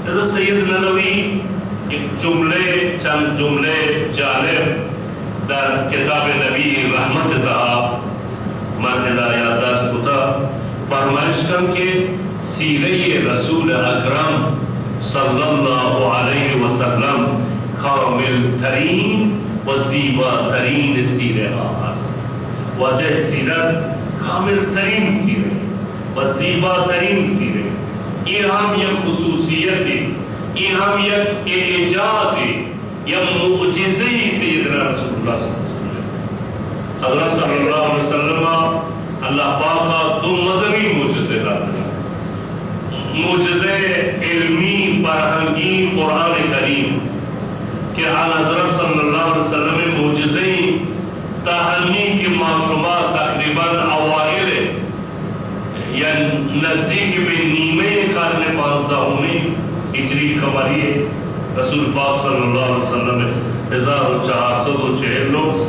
حضرت سید ندوی یک جملے، چند جملے جالب در کتاب نبی رحمت تہا من ادا یادداشت کتا، فرمائش کن کہ سیرہ رسول اکرم صلی اللہ علیہ وسلم کامل ترین و زیبا ترین سیرہ ہا است۔ واجہ سیرت کامل ترین سیرہ و زیبا ترین سیرہ۔ اے ہم یک خصوصیتے، اے ہم یک اعجازے، یک معجزہ ای سیدنا رسول اللہ صلی اللہ علیہ وسلم۔ حضرت صلی اللہ علیہ وسلم اللہ پاک دو مزنی معجزے داتگا۔ معجزہ علمی فرہنگی قرآن کریم کہ آن حضرت صلی اللہ علیہ وسلم معجزہ تہنی کہ ما شما تقریباً اوائل یا نزدیک بہ نیمہ قرن پانزدہمی ہجری قمری رسول پاک صلی اللہ علیہ وسلم ہزار و چہار سد و چہل و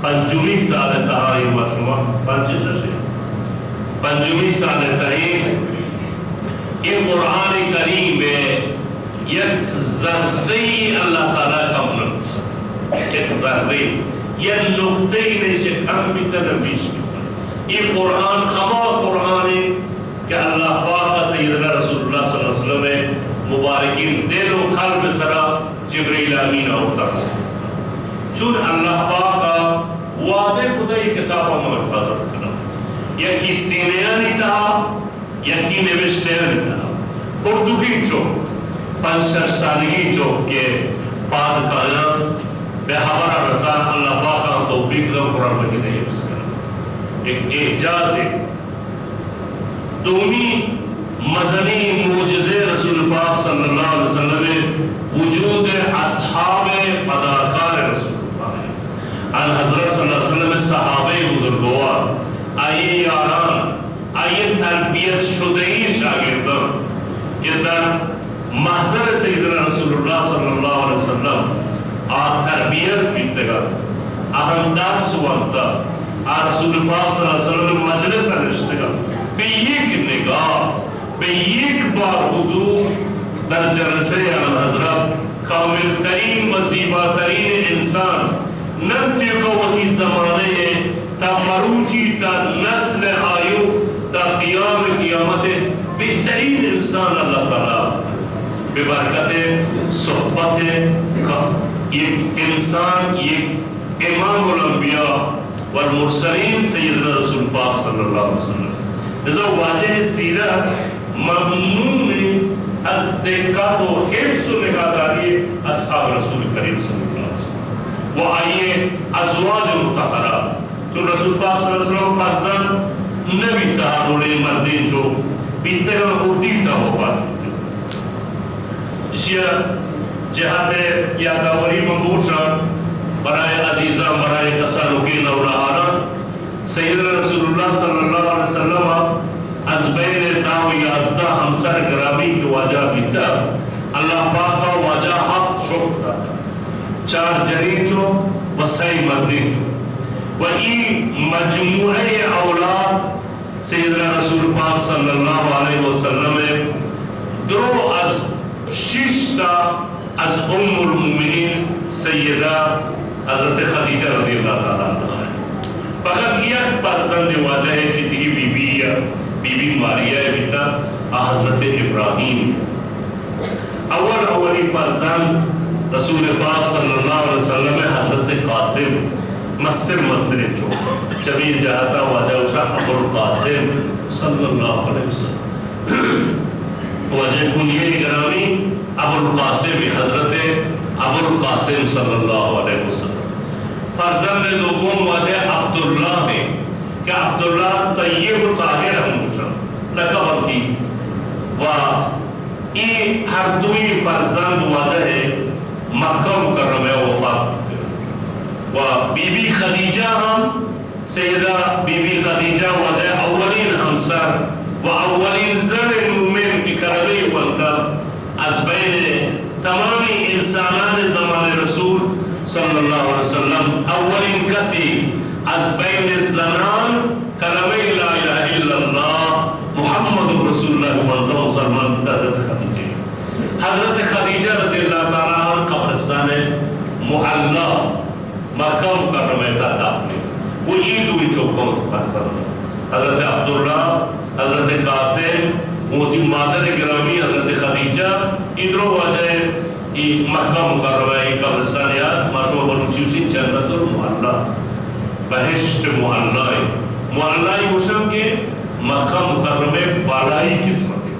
پنجمی سال تہا، ما شما پنچ شش پنجمی سال تہا اے قرآن کریم یک ذرے اللہ تعالی کم نہ، یک ذرے، یک نقطہ ای نہ ایشی کم بیتا نہ بیش بیتا۔ اے قرآن ہما قرآن ہے کہ اللہ پاک سیدنا رسول اللہ صلی اللہ علیہ وسلم مبارکین دل و قلب سرا جبرائیل امین آورتا۔ چون اللہ پاک وعدہ کتا اے کتاب ما حفاظت کنا۔ یکی سینیانی تہا، یکی نبشتیانی تہا۔ پرتوکیں چک، پنچ شش سالگی چک کہ پاد کایاں بہ ہبرا رسا، اللہ پاک آں توفیق دا قرآن مجید حفظ کنا۔ ایک اعجاز ہے۔ دومی مزنیں معجزہ رسول پاک صلی اللہ علیہ وسلم وجود اصحاب فداکار رسول پاک۔ آن حضرت صلی اللہ علیہ وسلم صحابہ بزرگوار، آئی یاران، آئی تربیت شدہی شاگردان کہ در محضر سیدنا رسول اللہ صلی اللہ علیہ وسلم آ تربیت بیتگا، آہاں درس وانتا، آ رسول پاک صلی اللہ علیہ وسلم مجلس نشتگا، بہ یک نگاہ، بہ یک بار حضور در جلسہ آن حضرت کامل ترین و زیبا ترین انسان، نہ تیوکا وتی زمانہ تا مروچی تا نسل آیوک تا قیام قیامت بہترین انسان اللہ تعالی بہ برکت صحبت یک انسان، یک امام الانبیاء والمرسلین سیدنا رسول پاک صلی اللہ علیہ وسلم۔ لذا واجہ سیرت ممنون از دقت و حفظ و نگہداری اصحاب رسول کریم صلی اللہ علیہ وسلم و آئی ازواج مطہرات۔ چون رسول پاک صلی اللہ علیہ وسلم فرزند نہ بیتا، ہر وڑیں مردیں چو بیتگاں، اردی تا وفات بیتگ۔ اشیا جہت یادآوری من بوشاں برای عزیزاں، برای کسانکیں نولہاراں۔ سیدنا رسول اللہ صلی اللہ علیہ وسلم از بین تا و یازدہ ہمسر گرامی کہ واجہ بیتا، اللہ پاکا واجہ ہفت چک داتا، چار جنین چو و سئے مردین چو۔ و ای مجموعہ اولاد سیدنا رسول پاک صلی اللہ علیہ وسلم درو از شش تا از ام المؤمنین سیدہ حضرت خدیجہ رضی اللہ تعالی عنہا۔ فقط یک فرزند واجہ ء چہ دگہ بی بی یا بی بی ماریا ء بیتا، آ حضرت ابراہیم۔ اول اولی فرزند رسول پاک صلی اللہ علیہ وسلم ء حضرت قاسم، مستر مستر چو، چمی جہتا واجہ گوشا ابو القاسم صلی اللہ علیہ وسلم۔ واجہ کنیہ گرامی ابو القاسم، حضرت ابو القاسم صلی اللہ علیہ وسلم۔ فرزند دوم واجہ عبداللہ ء کہ عبداللہ طیب طاہر ہم گوشاں، لقب ہم تھی۔ و ای ہر دوئی فرزند واجہ مکہ مکرمہ وفات بیتگ۔ و بی بی خدیجہ ہم سیدہ بی بی خدیجہ واجہ اولین ہمسر و اولین زن مومن کہ کلمہ ونتا، از بین تمامی انسانان زمان رسول صلی اللہ علیہ وسلم اولین کسی از بین زنان کلمہ لا الہ الا اللہ محمد رسول اللہ ونتا مسلمان بیتا حضرت خدیجہ۔ معلی، مکہ مکرمہ ءِ تہا دفن اِنت۔ و اے دوئیں چکاں وتی فرزند، حضرت عبداللہ، حضرت قاسم، و وتی مادر گرامی حضرت خدیجہ، اے درو واجہ ءِ اے مکہ مکرمہ ءِ قبرستان ءَ، ما شما بلوچی گوشیں جنت المعلی، بہشت معلی ءَ۔ معلی ءَ گوشاں کہ مکہ مکرمہ ءِ بالائی قسمت ءَ۔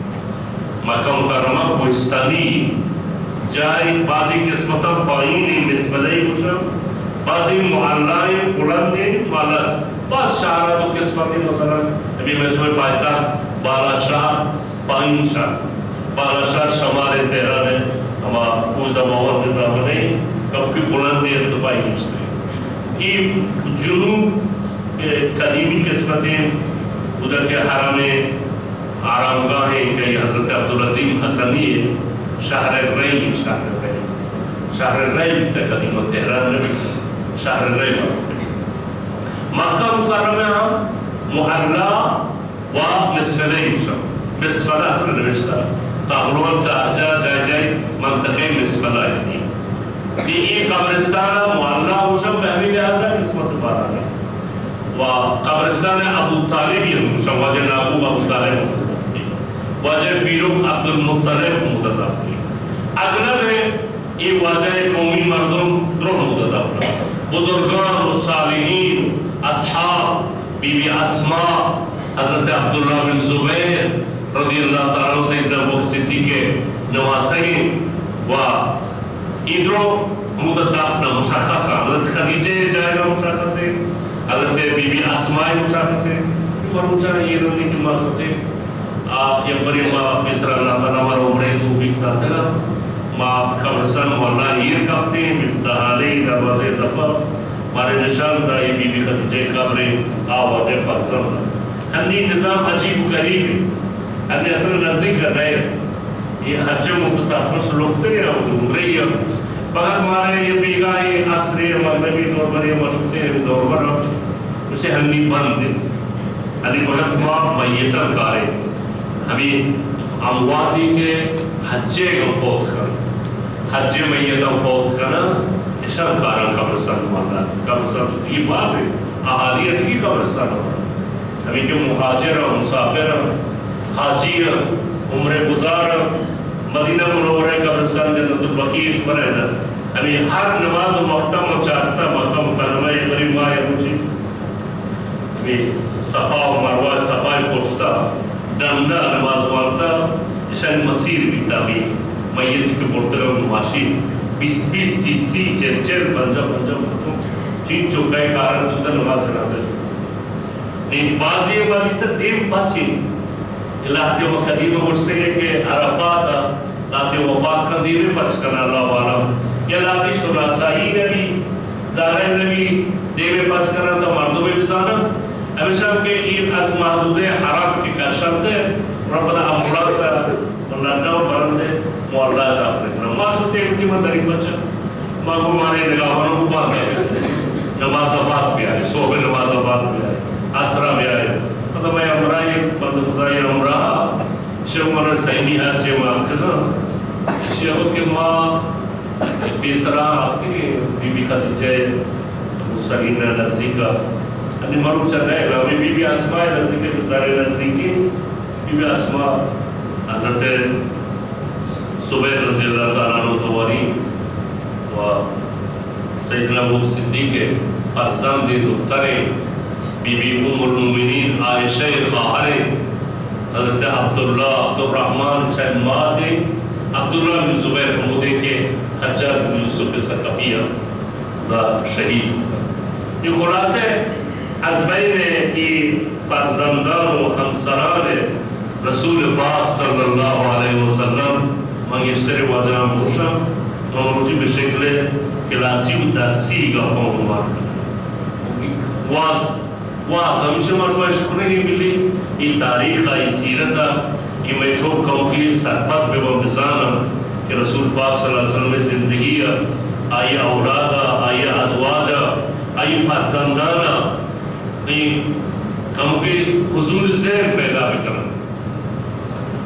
مکہ مکرمہ کوہستانی جاہے، بعضی قسمتاں پائینیں، مزبلہ ءَ گوشاں، بعضی معلی ءَ، بلندیں، بالا، بعض شہر ءَ دو قسمتے، مثلاً ابھی میں شمئے پایتخت بالاشہر، پائین شہر، بالاشہر شمال تہران ءِ، ہما کوہ دماوند ءِ دامن ءَ، کمکے بلندیں ارتفاعی نشتگ۔ اے جنوب ءِ قدیمی قسمتے، ادا کہ حرم ءِ آرامگاہ ءِ کہ حضرت عبدالعظیم حسنی ءِ شہر ری، شہر ری، شہر ری بیتگ، قدیم تہران نہ بیتگ، شہر ری بیتگ۔ مکہ مکرمہ ہم معلی و مزبلہ ءَ گوشاں۔ مزبلہ اصل نوشتہ، کابل ءَ ہر جا، جاہے جاہے منطقہ مزبلہ یعنی۔ اے، اے قبرستان ءَ معلی گوشاں، پہ ہمے لحاظ ءَ قسمت بالائی ءَ۔ و قبرستان ابو طالب ءَ ہم گوشاں، واجہ ناکو ابو طالب ہم، واجہ پیرک عبدالمطلب ہم دفن اِنت۔ اغلب اے واجہ ءِ قومی مردم درو ہم دفن اَنت۔ بزرگان و صالحین، اصحاب، بی بی اسماء، حضرت عبداللہ بن زبیر رضی اللہ تعالیٰ عنہ، سیدنا ابوبکر صدیق ءِ نواسگ اِنت و اے درو ہمودا دفن اَنت، مشخص اَنت۔ حضرت خدیجہ ءِ جاگہ مشخص اِنت، حضرت بی بی اسماء مشخص اِنت۔ مروچاں اے رندی کہ ما شتیں، آ، یک برے ما پیسر اللہ تعالیٰ مارا عمرے توفیق داتگ اَت۔ ما قبرستان معلی ءَ ایر کپتیں، مفتاح علی دروازہ ءِ دپ ءَ مارا نشان دات، اے بی بی خدیجہ ءِ قبر اِنت، آ واجہ ءِ فرزند اَنت۔ ہنی نظام عجیب و غریب اِنت۔ ہنی اصل نزدیک ءَ نہ اِنت۔ اے حج ءِ مدت ءَ ہمش لوٹتگ اَنت، عمرے ءَ۔ فقط مارا اے بیگاہ ءَ عصر ءَ مغربی دور برے ما شتیں، ہمے دور بر ءَ گوشتے ہنی بند اِنت۔ ہنی فقط ما میتاں کاریں۔ ہمے امواتے کہ حج ءَ فوت کناں، حج ءَ میتاں فوت کناں، اشاں کاراں قبرستان معلی ءَ۔ قبرستان چوکی باز اِنت، اہالی ءَ دیگہ قبرستان اَنت۔ ہمے کہ مہاجر اَنت، مسافر اَنت، حاجی اَنت، عمرہ گزار اَنت، مدینہ منورہ ءِ قبرستان جنت البقیع اِش برائے نہ۔ ہمے ہر نماز ءِ وقت ءَ ما چارتہ، مکہ مکرمہ ءَ یک برے ما یک روچے ہمے صفا و مروہ، صفا ءِ پشت ءَ ڈن ءَ نماز وانتہ، اشانی مسیر بیتہ، ہمے میتے کہ برتگ اَنت نماشی، بیست بیست، سی سی، چل چل، پنجاہ پنجاہ مردم، چینچو کئے کارن چوتہ نماز جنازہ شروع۔ نی بازی ءَ ما دیتہ دیم پچ اِنت۔ لہتے ما قدیم ءَ گوشتگ کہ عرفات ءَ لہتے وفات کن دیم ءَ پچ کن، اللہ عالم۔ یا لہتے شناسائی نبی، زانگ نبی، دیم ءَ پچ کن تاں مردم بزانن۔ ہمیشہ کہ اے از محدودہ حرم کہ کشنت، رفت امبولانس ءَ لنڈا و برنت معلی ءَ داخل کناں۔ ما شتیں وتی ما دری پچ ءَ۔ ما گوں مارے نگاہ بنو کو بند۔ نماز ءَ بعد بیائے، صبح نماز ءَ بعد بیائے، عصر ءَ بیائے۔ پدا مئے ہمراہ یک بند خدائی ہمراہ، شو مارا سیمی ہر چے مات کنا۔ شو کہ ما پیسرا آتے بی بی خدیجہ سرین نزدیک ءَ۔ انی مروچا نہ، ہمے بی بی اسماء نزدیک ءَ، دار نزدیکی۔ بی بی اسماء حضرت زبیر رضی اللہ تعالیٰ عنہ تواری و سیدنا ابو صدیق ءِ فرزند ءِ دختر ءِ، بی بی ام المؤمنین عائشہ ءِ خواہر ءِ، حضرت عبداللہ، عبدالرحمن شاید مات ءِ، عبداللہ بن زبیر ہمودے کہ حجاج بن یوسف ثقفی ءَ دا شہید بوتا۔ یہ خلاصہ از بین ای فرزندان و ہمسران رسول پاک صلی اللہ علیہ وسلم، من گیشتر واجہاں گوشاں، من روچی بہ شکل کلاسی و درسی گپاں عنوان کناں۔ واز، واز ہمیشہ مردم اش کنگی بلی، ای تاریخ، ای سیرت، ای مئے چوک کمکی سرپد بہ بزاناں کہ رسول پاک صلی اللہ علیہ وسلم زندگی، آئی اولاد، آئی ازواج، آئی فرزندان، اے کمکے حضور ذہن پیدا بکنن۔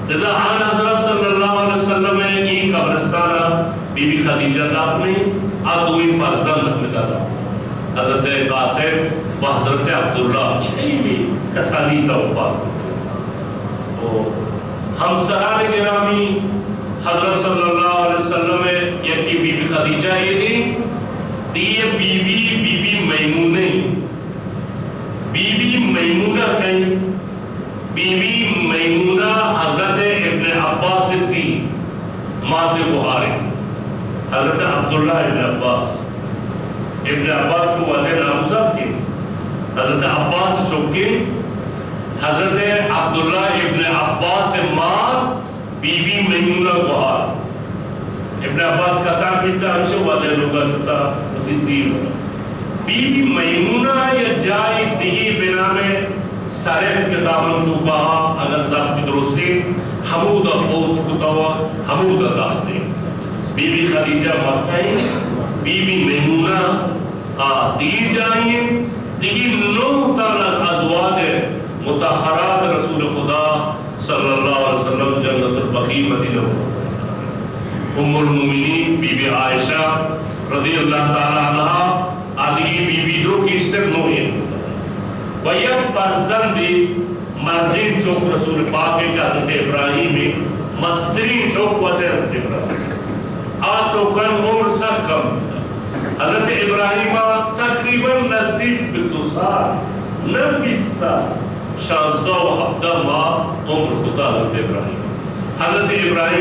لذا آن حضرت صلی اللہ علیہ وسلم ءِ اے قبرستان ءَ بی بی خدیجہ دفن ایں۔ آ دوئیں فرزند ہمدا، حضرت قاسم و حضرت عبداللہ، خیلی کسانی توپا۔ و ہمسران گرامی، حضرت صلی اللہ علیہ وسلم یکی بی بی خدیجہ ایں، دیگہ بی بی، بی بی میمونہ۔ بی بی میمونہ کئیں؟ بی بی میمونہ حضرت ابن عباس تئی مات گوہاریں، حضرت عبداللہ ابن عباس۔ ابن عباس کو واجہ نامزد کے، حضرت عباس چکیں، حضرت عبداللہ ابن عباس مات بی بی میمونہ گوہار۔ ابن عباس کسان بیتا، ہمیشہ واجہ لوگا شتا، وتی دیر۔ بی بی میمونہ یا جائی دیگی بنام سرف کتابن توکا، اگر ضبط درستیں، ہمودا فوت کتا و ہمودا دفنیں۔ بی بی خدیجہ مکہ ایں، بی بی میمونہ آ دیگی جائی ایں، دیگی نو تن از ازواج مطہرات رسول خدا صلی اللہ علیہ وسلم جنت البقیع مدینہ۔ ام المؤمنین بی بی عائشہ رضی اللہ تعالی عنہا، آ دیگی بی بی درو گیشتر نو ایں۔ و یک فرزندے مرجیں چک رسول پاک ایں کہ حضرت ابراہیم ایں، مستریں چک وت حضرت ابراہیم۔ آ چکان عمر سک کم۔ حضرت ابراہیم ءَ تقریباً نزدیک بہ دو سال، نہ بیست سال، شانزدہ و ہبدہ ماہ عمر کتا حضرت ابراہیم۔ حضرت ابراہیم